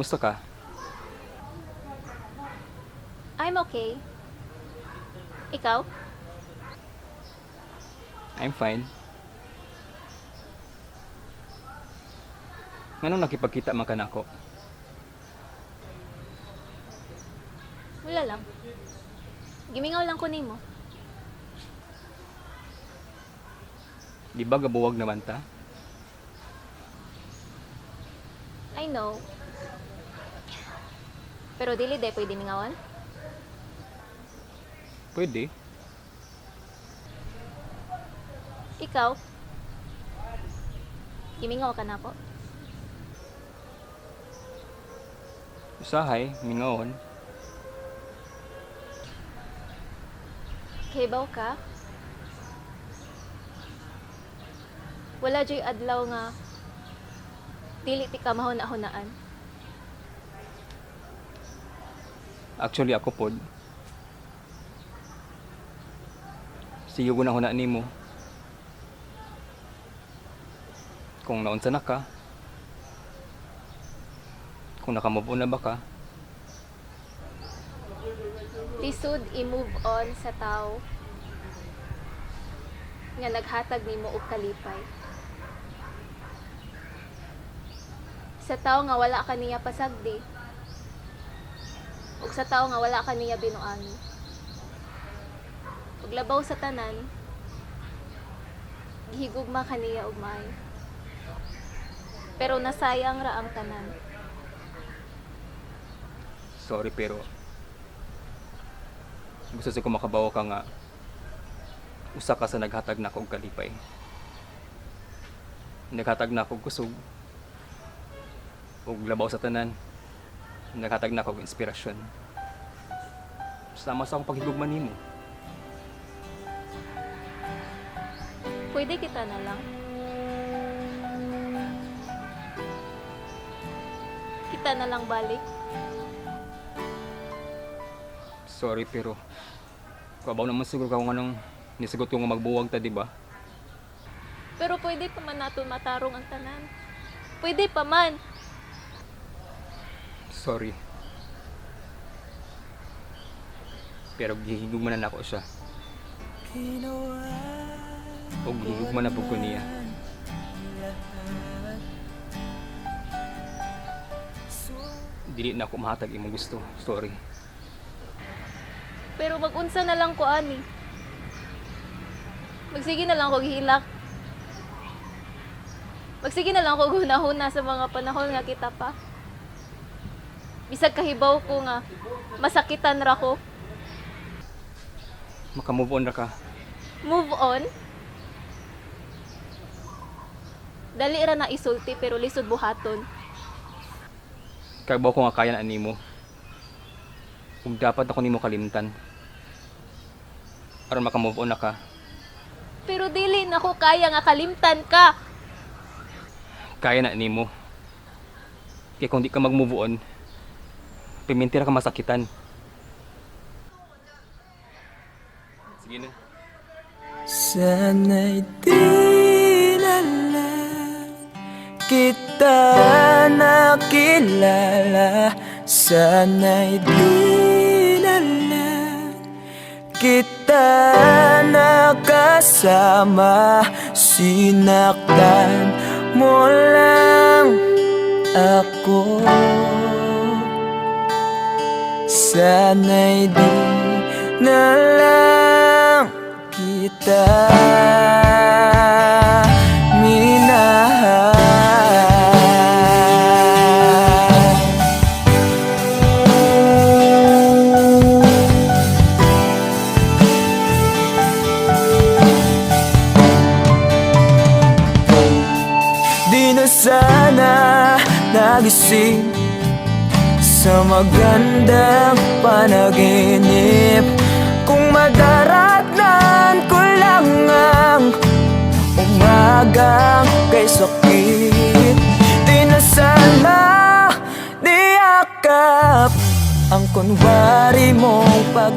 Kumusta ka? I'm okay. Ikaw? I'm fine. Nganong nakipagkita man ka nako? Wala lang. Gimingaw lang ko nimo. Di ba gabuwag naman ta? I know. Pero dili day pwede mingawan. Pwede. Ikaw? Gimingaw ka na po. Usahay, mingawon. Kahibaw ka? Wala joy adlaw nga dili ti ka mahuna-hunaan. Actually, ako pod. Sige ko na huna nimo. Kung naunsa na ka, kung nakamove on na ba ka, Lisod i-move on sa tao nga naghatag nimo og kalipay. Sa tao nga wala ka niya pasagdi ug sa tao nga wala ka niya binuangi. Ug labaw sa tanan, gihigugma ka niya og maayo. Pero nasayang ra ang tanan. Sorry, pero gusto sa ko makabawo ka nga usa ka sa naghatag nako og kalipay. Naghatag nako og kusog ug labaw sa tanan, naghatag nako og inspirasyon. Sama sa akong paghigugma nimo. Pwede kita na lang. Kita na lang balik. Sorry, pero kabaw naman siguro ka kung anong nisagot ko nga magbuwag ta, di ba? Pero pwede pa man nato matarong ang tanan. Pwede pa man. Sorry. Pero gihigugma na nako siya. O gihigugma na pud ko niya. Dili na ako mahatag imong gusto. Sorry. Pero mag-unsa na lang ko ani. Magsige na lang ko gihilak. Magsige na lang ko hunahuna sa mga panahon nga kita pa. Bisag kahibaw ko nga masakitan ra ko. Maka-move on ra ka. Move on. Dali ra na isulti pero lisod buhaton. Kabaw ko nga kaya na nimo. Ug dapat ako nimo kalimtan. Aron maka-move on na ka. Pero dili na ko kaya nga kalimtan ka. Kaya na nimo. Kaya kung di ka mag-move on, piminti ra ka masakitan. Sige na. Sana'y di na lang kita nakilala. Sana'y di na lang kita nakasama. Sinaktan mo lang ako. Sana'y di na lang kita minahal. Di na sana nagising sa magandang panaginip. Kung madaratnan ko lang ang umagang kay sakit. Di na sana niyakap ang kunwari mong pag